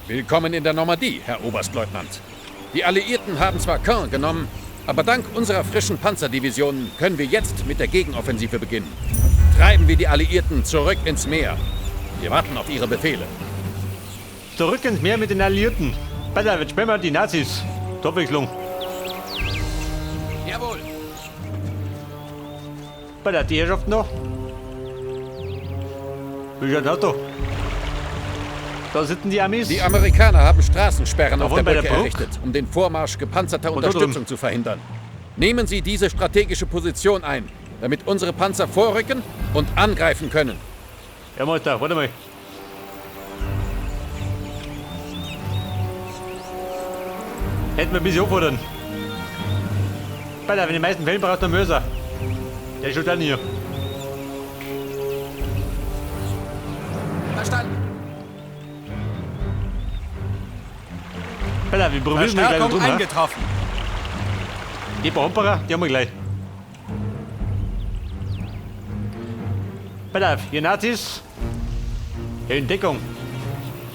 Willkommen in der Normandie, Herr Oberstleutnant. Die Alliierten haben zwar Caen genommen, aber dank unserer frischen Panzerdivisionen können wir jetzt mit der Gegenoffensive beginnen. Treiben wir die Alliierten zurück ins Meer. Wir warten auf Ihre Befehle. Zurück ins Meer mit den Alliierten. Pass auf, jetzt spielen wir die Nazis. Zur Abwechslung. Jawohl. Bei der die Herrschaft noch. Wie schaut das da? Da sitzen die Amis. Die Amerikaner haben Straßensperren auf Jawohl, der bei der Brücke Brücke. errichtet, um den Vormarsch gepanzerter Und da drüben. Unterstützung zu verhindern. Nehmen Sie diese strategische Position ein, damit unsere Panzer vorrücken und angreifen können. Ja, Meister, warte mal. Hätten wir ein bisschen auffordern. Pass auf, in den meisten Fällen brauchst du einen Mörser. Der ist schon dann hier. Verstanden. Pass auf, wir probieren mal gleich Verstärkung drum. eingetroffen. Die paar Hamperer, die haben wir gleich. Pass auf, ihr Nazis. Hier in Deckung.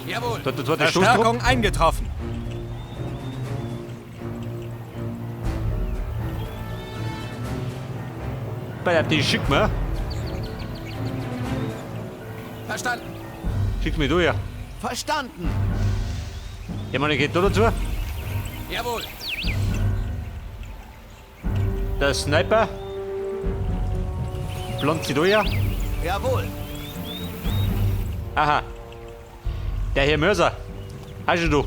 Jawohl. Da hat der zweite Stoßtrupp. Verstärkung eingetroffen. Pass auf, die schicken wir. Verstanden. Schick mich du ja. Verstanden. Ja, man geht da dazu. Jawohl. Der Sniper. Pflanzt sie da ja. Jawohl. Aha. Der Herr Mörser. Hast du.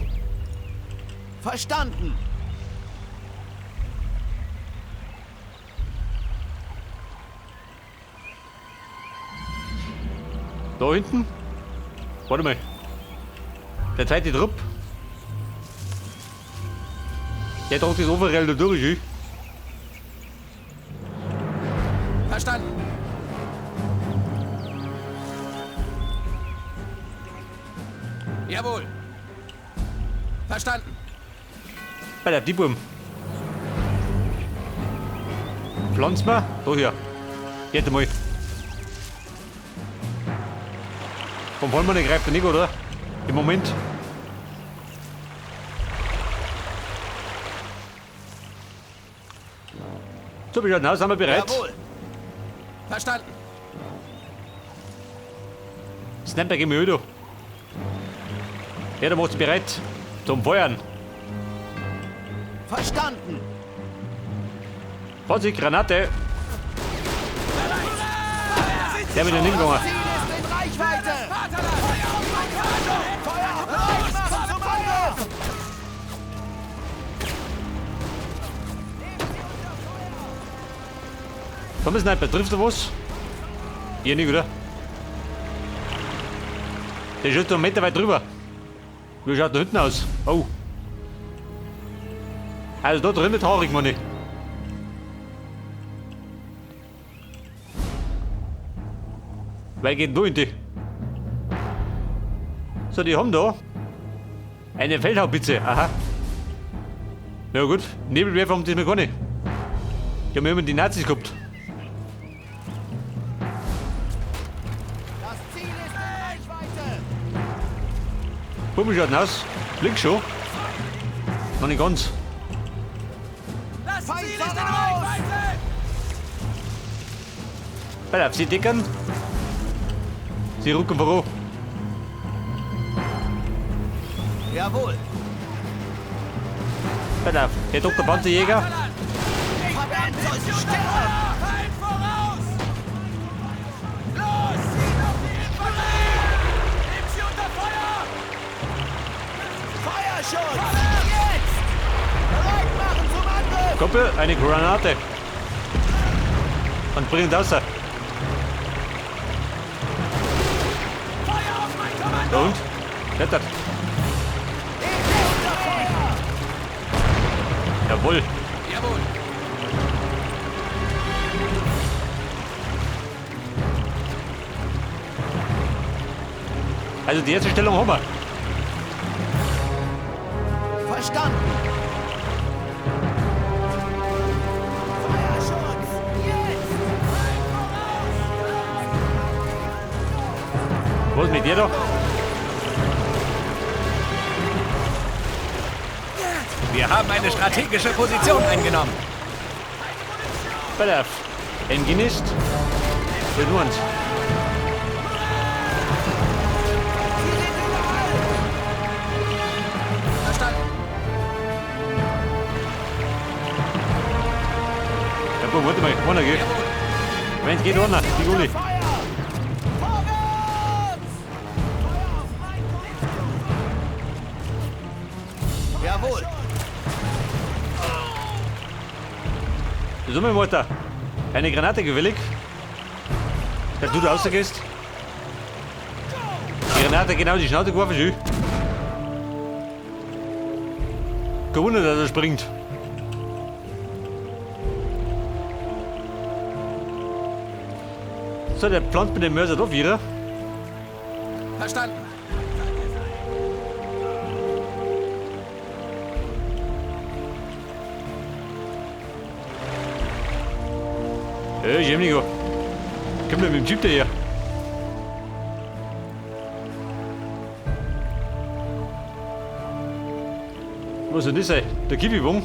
Verstanden. Da hinten. Warte mal. Der zweite Trupp. Der tragt das Overall da durch, ich. Verstanden. Jawohl. Verstanden. Bei der die Buben. Pflanzen wir. Da hier. Jetzt mal. Vom Vollmann greift er nicht, oder? Im Moment. So, wie schaut aus? Sind wir bereit? Jawohl. Verstanden. Sniper gehen wir wieder. Ja, da macht sich bereit. Zum Feuern. Verstanden. Vorsicht, Granate. Der mit den gegangen. Ziel ist in Reichweite. Feuer! Bereit machen zum Angriff! Komm, Sniper, trifft er was? Hier nicht, oder? Der schießt noch einen Meter weit drüber. Wie schaut da hinten aus? Oh. Also da drin wird haarig, meine. Wer geht da in die? So, die haben da eine Feldhaubitze. Aha. Ja gut, Nebelwerfer haben diesmal keine. Die haben immer die Nazis gehabt. Das Ziel ist in Reichweite. Buben schaut aus. Links schon. Noch nicht ganz. Das Feind Ziel ist in voraus! Reichweite! Pass auf, sie decken. Sie rücken voran. Jawohl. Pass auf, der Dr. Panzerjäger. Verdammt, soll sie sterben! Feind voraus! Los! Zielt auf die Infanterie! Nehmt sie unter Feuer! Feuerschutz! Jetzt! Bereit machen zum Angriff! Kumpel, eine Granate. Und bringt raus. Feuer auf mein Kommando! Und? Klettert. Nehmt unter Feuer! Jawohl. Jawohl. Also die erste Stellung haben wir. Verstanden! Feuerschutz! Jetzt! Was mit dir da? Wir haben eine strategische Position eingenommen. Pass auf. MG nicht. Wird nur eins. Verstanden. Ja, boah, warte mal, einer geht. Wenn es geht, einer. Die Gulli. Jawohl. So, mein Mutter. Eine Granate gefällig? Dass du da rausgehst? Die Granate genau in die Schnauze geworfen, schön. Kein Wunder, dass er springt. So, der plant mit dem Mörser doch wieder. Verstanden. Hey, Jemnigo. Komm doch mit dem Jeep daher. Was soll das sein? Der Kiwi-Wong?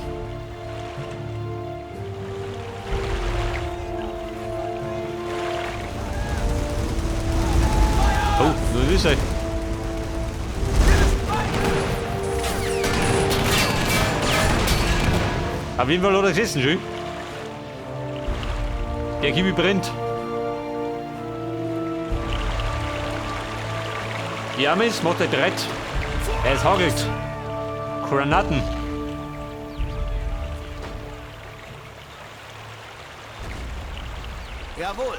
Oh, was soll das sein? Auf jeden Fall hat er gesessen, schön. Der Kiwi brennt. Die Amis macht er bereit. Es hagelt. Granaten. Jawohl.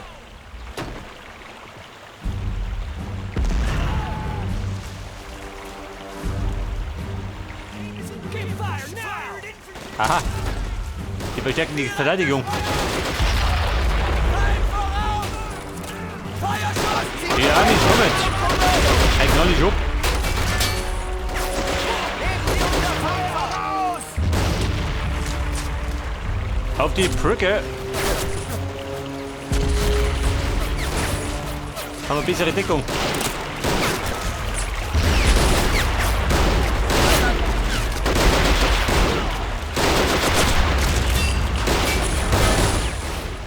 Aha. Die verstärken die Verteidigung. Die Amis kommen. Ein knallig ab. Auf die Brücke. Haben wir bessere Deckung.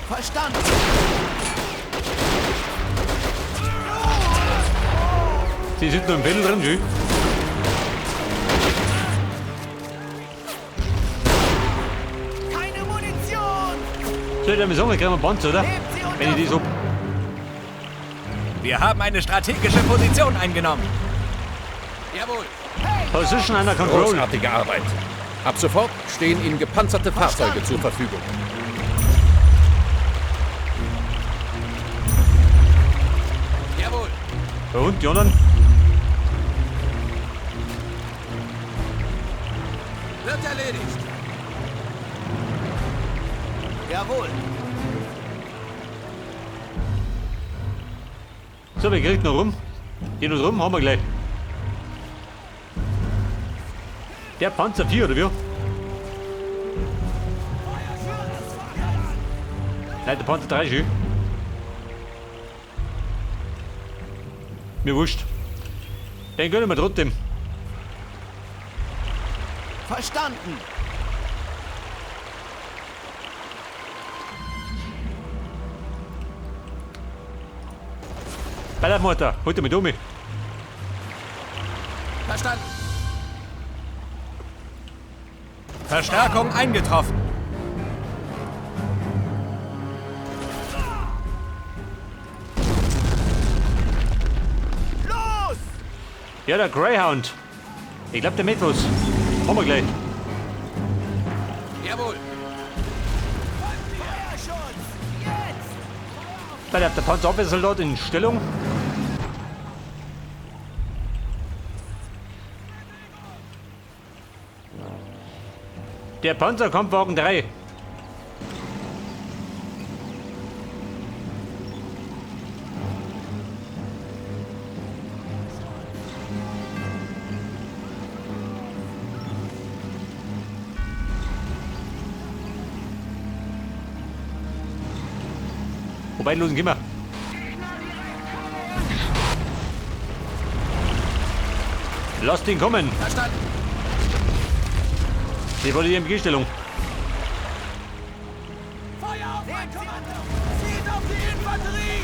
Verstanden. Sie sind nur im Fädel drin, schön. Keine Munition. Soll ich mal sagen, wir kriegen einen Panzer, oder? Wenn ich das hab. Wir haben eine strategische Position eingenommen. Jawohl. Position under control. Großartige Arbeit. Ab sofort stehen Ihnen gepanzerte Fahrzeuge zur Verfügung. Jawohl. Und die anderen? Wird erledigt. Jawohl. So, wir kriegen noch rum. Die noch rum haben wir gleich. Der Panzer 4, oder wie? Nein, der Panzer 3 ist schön. Mir wurscht. Den gönnen wir trotzdem. Verstanden. Bei der Mutter, holt er mit um. Verstanden. Verstärkung eingetroffen. Los! Ja, der Greyhound. Ich glaub, der Metros. Haben wir gleich. Jawohl. Bei der Panzerabwehrsoldat in Stellung. Der Panzerkampfwagen 3. Wobei, los, gehen wir. Lass den kommen. Verstanden. Die war die MG-Stellung. Feuer auf mein Kommando! Zielt auf die Infanterie!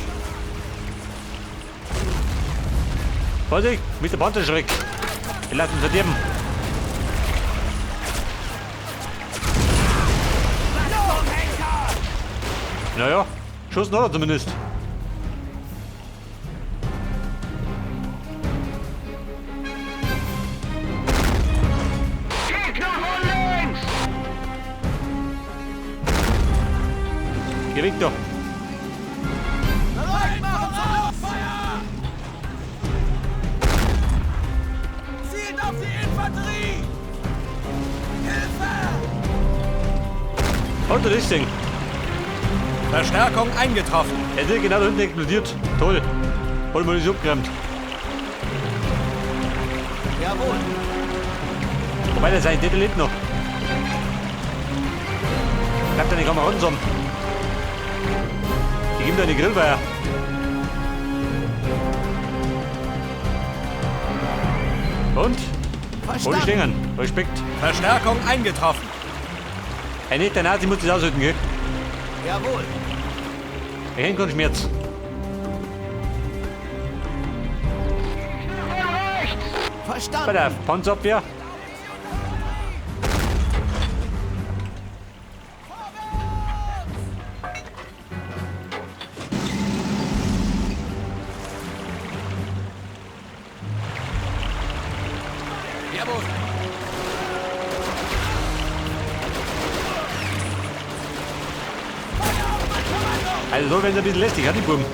Vorsicht, Mr. Panzerschreck. Wir lassen uns verderben. Naja, Schuss noch zumindest. Gegner von links! Geh weg da. Bereit machen zum Feuer! Zielt auf die Infanterie! Hilfe! Halt das Ding. Verstärkung eingetroffen. Er ist genau da hinten explodiert. Toll. Voll mal nicht abgeräumt. Jawohl. Wobei, der Sanitäter lebt noch. Bleibt deine Kameraden zusammen. Die geben da eine Grillfeier. Und? Hol die Stängern. Respekt. Verstärkung eingetroffen. Hey, nicht, der Nazi muss das aushalten, gell? Jawohl. Er kennt keinen Schmerz. Verstanden. Bei der Panzerabwehr. Jawohl. Also so werden sie ein bisschen lästig, hat die Buben.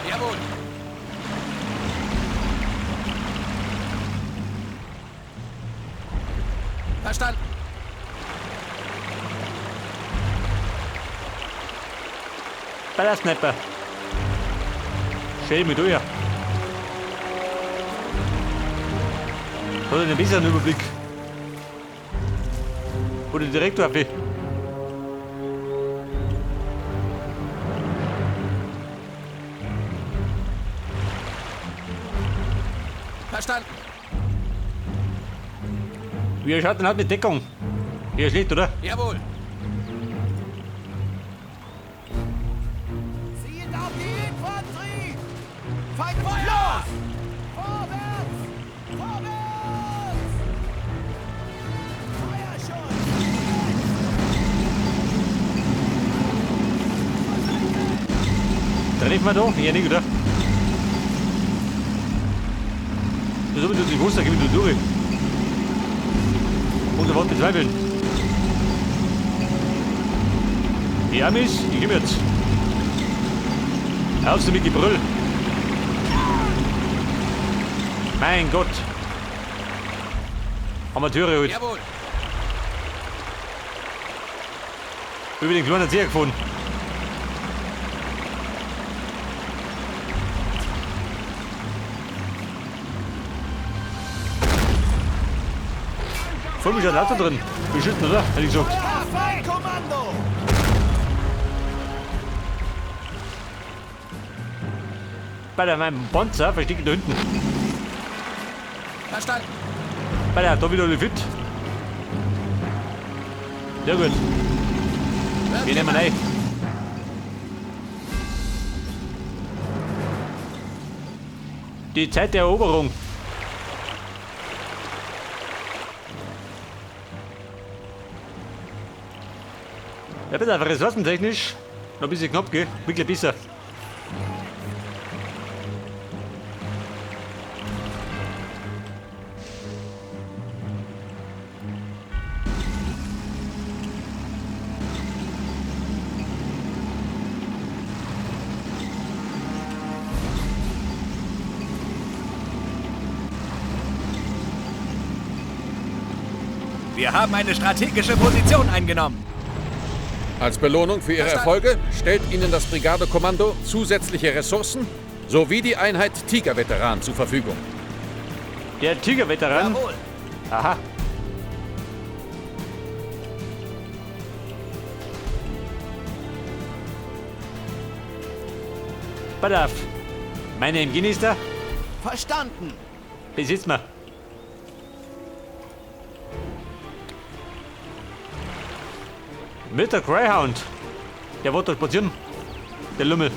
Jawohl. Verstanden. Bei der Sniper. Schön mit durch. Hat einen besseren Überblick. Oder direkt auf. Verstanden. Wie schaut denn aus mit Deckung? Hier schlecht, oder? Jawohl. Zielt auf die Infanterie! Feind los! Vorwärts! Vorwärts! Feuerschutz! Treffen wir da? Ja, nicht, oder? So wie du dich wusstest, geh ich durch. Ohne Wort bezweifeln. Die Amis, ich komm jetzt. Auf mit Gebrüll. Mein Gott. Amateure heute. Jawohl. Über den kleinen Zeher gefunden. Voll mit Auto drin. Beschissen, oder? Hätte ich gesagt. Kommando! Bei der meinem Panzer versteckt da hinten. Verstanden. Bei der da wieder alle fit. Sehr gut. Wir nehmen rein. Die Zeit der Eroberung. Ja, bitte einfach ressourcentechnisch noch ein bisschen knapp, gell? Wirklich besser. Wir haben eine strategische Position eingenommen. Als Belohnung für Ihre Erfolge stellt Ihnen das Brigadekommando zusätzliche Ressourcen sowie die Einheit Tiger-Veteran zur Verfügung. Der Tiger-Veteran? Jawohl. Aha. Pass auf. Meine MG ist da. Verstanden. Besitzt mal. Mit der Greyhound. Der wollte da spazieren. Der Lümmel.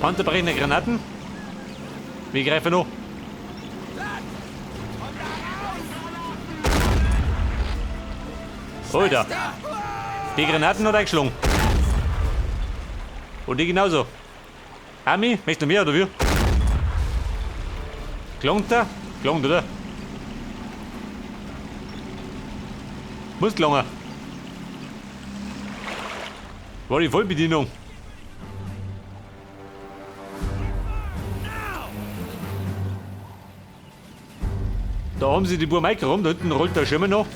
Panzerbrechende Granaten. Wir greifen noch. Alter. Die Granaten hat eingeschlagen. Und die genauso. Ami, möchtest du mehr oder wie? Klangt der? Klangt, oder? Muss klangen. War die Vollbedienung. Da haben sie die Burm rum, da hinten rollt der Schirm noch.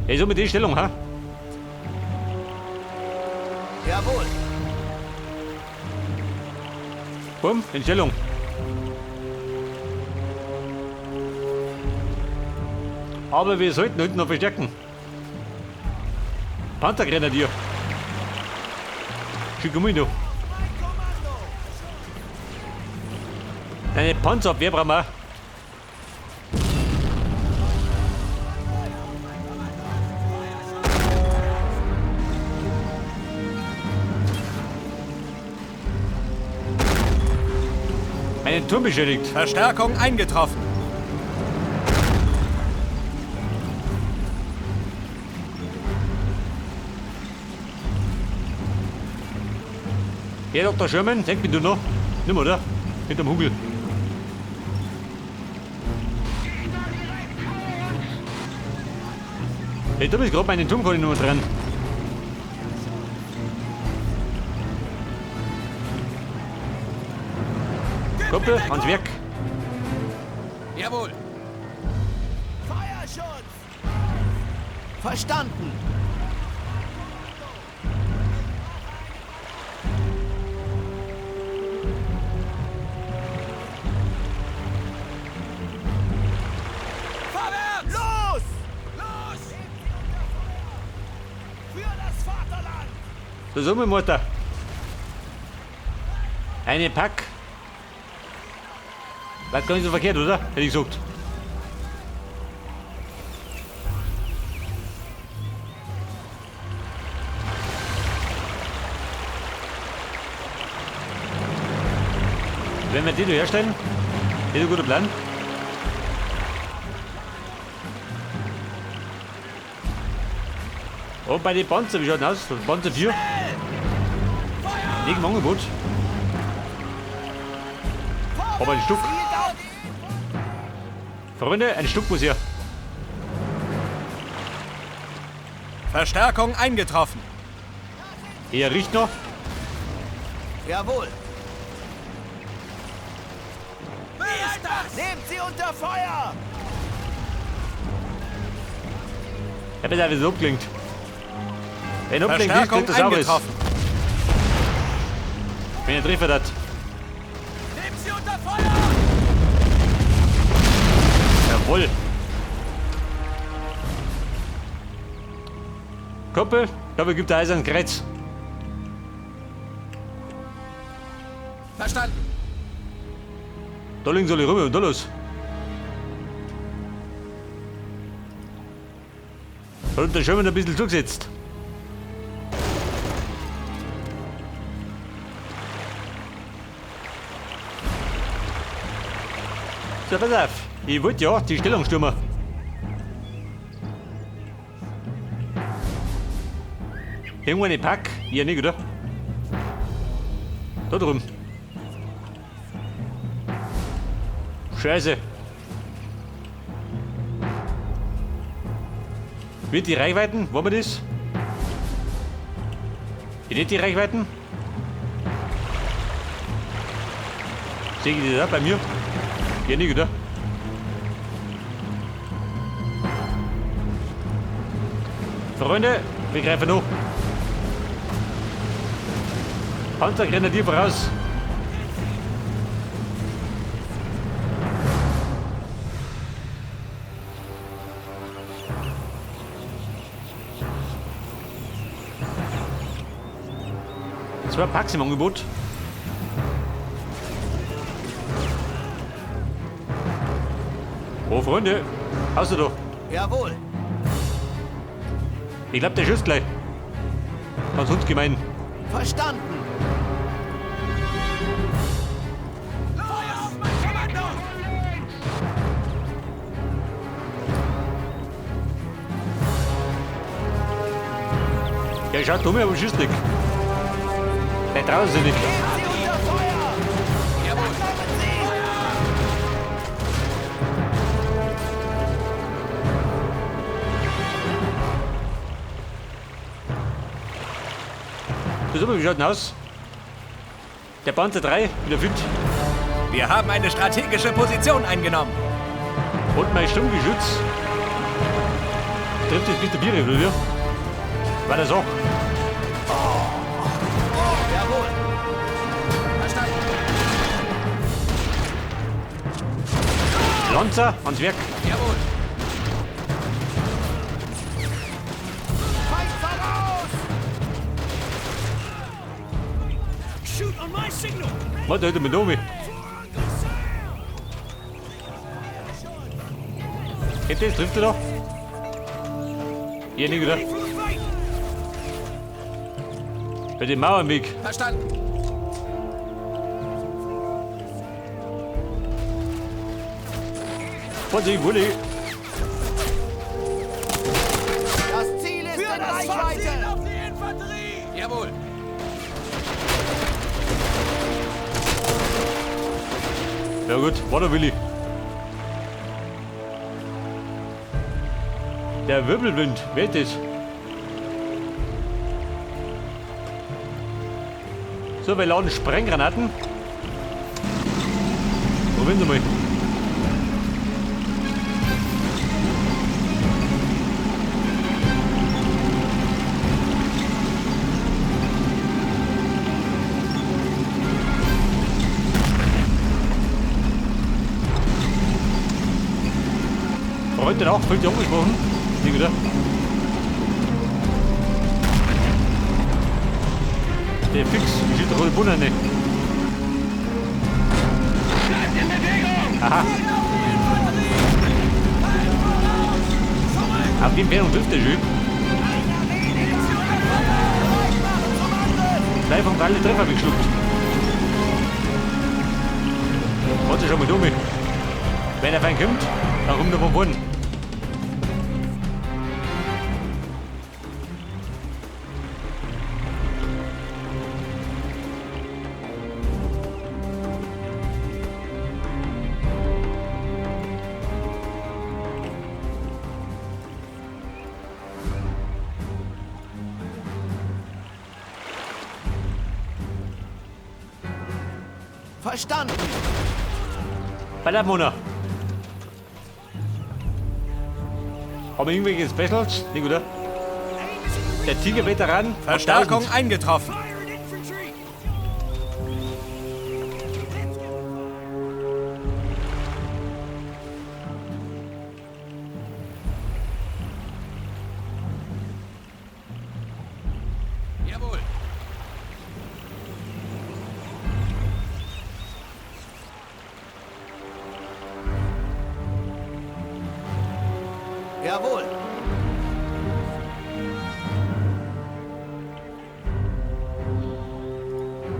Ey, so mit der Stellung, ha? Jawohl. Bumm, in Stellung. Aber wir sollten hinten noch verstärken. Panthergrenadier. Schick mal noch. Eine Panzerabwehr brauchen wir auch. Einen Turm beschädigt. Verstärkung eingetroffen. Herr Dr. Sherman, denk mir du noch? Nimm, oder? Hinterm Hugel. Hey, du bist gerade meinen Turm kann ich noch dran. Kumpel, ans Werk. Jawohl. Feuerschutz! Verstanden! Vorwärts! Los! Los! Für das Vaterland! So, so, Mutter. Eine Pack. War gar nicht so verkehrt, oder? Hätte ich gesagt. Wenn wir die da herstellen, ist ein guter Plan. Und bei den Panzer, wie schaut denn aus? Panzer 4? Nicht im Angebot. Aber ein Stück. Freunde, ein Stück muss hier. Verstärkung eingetroffen. Er riecht noch. Jawohl! Wer ist das? Nehmt sie unter Feuer! Ja, bitte, wie es abklingt. Wenn abklingt, ist, Verstärkung kriegt das auch ist. eingetroffen. Wenn er trifft hat. Nehmt sie unter Feuer! Jawohl. Kumpel, dafür gibt der Eisern Kreuz. Verstanden. Da liegen sie alle rum und da los. Hat der Sherman ein bisschen zugesetzt. So, pass auf. Ich wollte ja die Stellung stürmen. Irgendwo eine Pack? Ja, nicht, oder? Da drüben. Scheiße. Wird die Reichweiten? Wollen wir das? Wie nicht die Reichweiten? Sehe ich das auch bei mir? Ja, nicht, oder? Freunde, wir greifen an. Panzergrenadier voraus. Zwei Packs im Angebot. Oh, Freunde. Hast du doch. Jawohl. Ich glaub, der schießt gleich. Ganz ungemein. Verstanden. Feuer auf mein Kommando! Ja, schaut dumm, aber schießt nicht. Der traut sich nicht. Sie unter Feuer! Jawohl. Kommen Sie! Das ist aber, wie schaut denn aus? Der Panzer 3, wieder fit. Wir haben eine strategische Position eingenommen. Und mein Sturmgeschütz. Trifft jetzt mit der Biere, oder wie? War das auch? Jawohl. Verstanden. Lanzer ans Werk. Jawohl. Feind voraus! Shoot on my signal! Warte, heute mit Domi. Geht das? Trifft er da? Hier nicht, oder? Ready for the fight! Bei dem Mauernweg. Verstanden. Vorsicht, Wulli. Das Ziel ist Für in das Ziel Reichweite! auf die Infanterie! Jawohl. Ja gut, warte Willi. Der Wirbelwind, wer ist das? So, wir laden Sprenggranaten. Probieren Sie mal. Freunde auch, völlig angesprochen. Nie wieder. Der Fix, wie steht rote Bunde nicht? Bleibt in Bewegung! Aha. Zielt auf die Infanterie! Halt voraus! Zurück! Auf die Entfernung trifft der Schub. Nehmt sie unter Feuer! Bereit machen zum Angriff! Zwei frontale Treffer hab ich geschluckt. Warte schon mal dumm. Wenn er fein kommt, dann kommt er von vorn. Verstanden! Bei der Mona. Haben wir irgendwelche Specials? Nicht, oder? Der Tiger-Veteran. Verstärkung 1000. eingetroffen. Fire at infantry! Jawohl. Jawohl!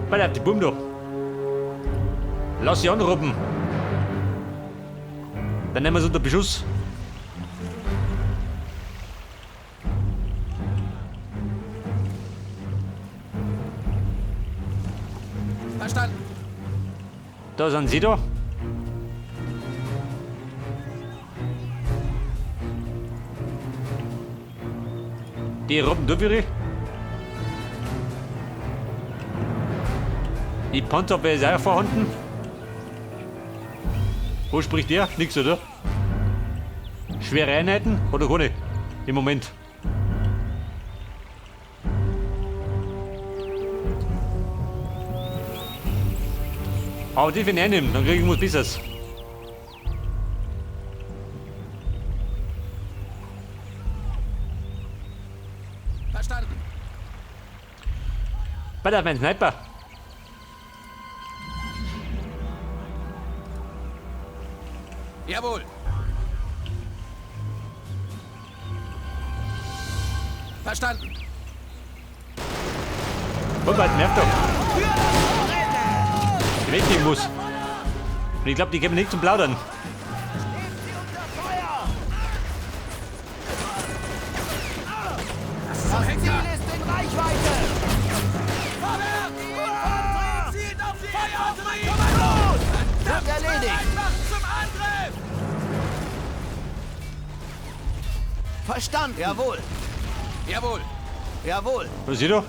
Bei der die Bum da. Lass sie anruppen. Dann nehmen wir sie unter Beschuss. Verstanden. Da sind sie da. Die robben durch. Die Panzerabwehr ist auch vorhanden. Wo spricht der? Nix, oder? Schwere Einheiten oder keine? Im Moment. Aber die, wenn ich einnehme, dann kriege ich was Besseres. Verstanden. Bei der mein Sniper. Jawohl. Verstanden. Komm bald, nervt doch. Die wegnehmen muss. Und ich glaube, die kämen nicht zum Plaudern. Das Ziel ist in Reichweite! Vorwärts! Die Infanterie zielt auf die Infanterie! Los! Wird erledigt! Zum Angriff! Verstanden! Jawohl! Jawohl. Jawohl! Was ist da?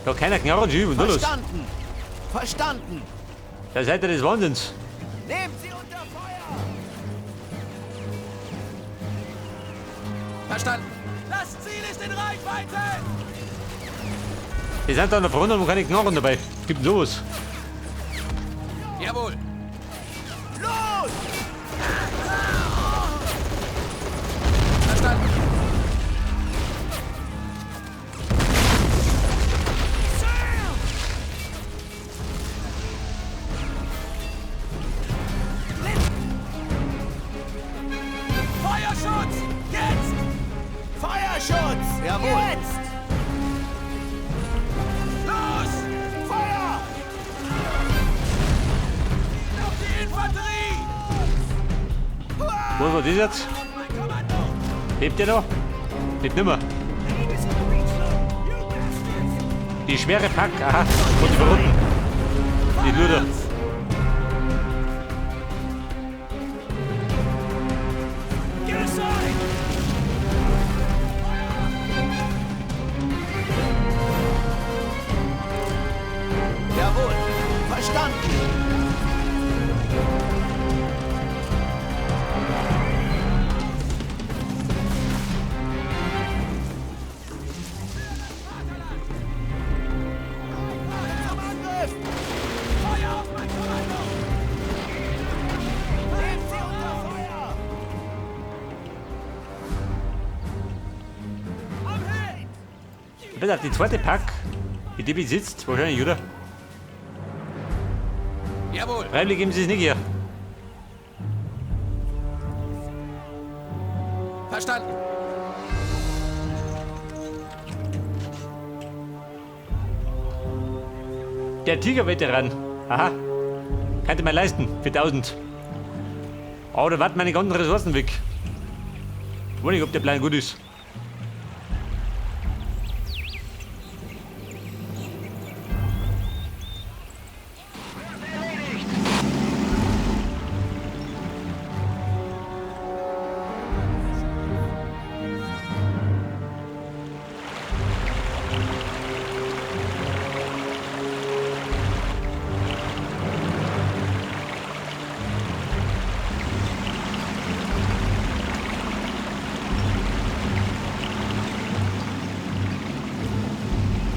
Da keiner Knarren schieben, los. Verstanden! Verstanden! Da seid ihr des Wahnsinns. Nehmt sie unter Feuer! Verstanden. Das Ziel ist in Reichweite! Die sind da an der Front und haben keine Knarren dabei. Gibt sowas. Jawohl. Los! Verstanden. Feuerschutz! Jetzt! Feuerschutz! Jawohl! Jetzt! Los! Feuer! Auf die Infanterie! Was war das jetzt? Lebt der noch? Lebt nimmer. Die schwere Pack, aha. Und die Verrückten. Die Luder. Jawohl! Verstanden! Zum Angriff! Feuer auf mein Kommando! Nehmt sie unter Feuer! Pass auf, die zweite Pack, die die besitzt, wahrscheinlich, oder? Jawohl. Freiwillig geben sie es nicht her. Verstanden. Der Tigerveteran. Aha. Könnte man leisten für 1000. Aber da warten meine ganzen Ressourcen weg. Ich weiß nicht, ob der Plan gut ist.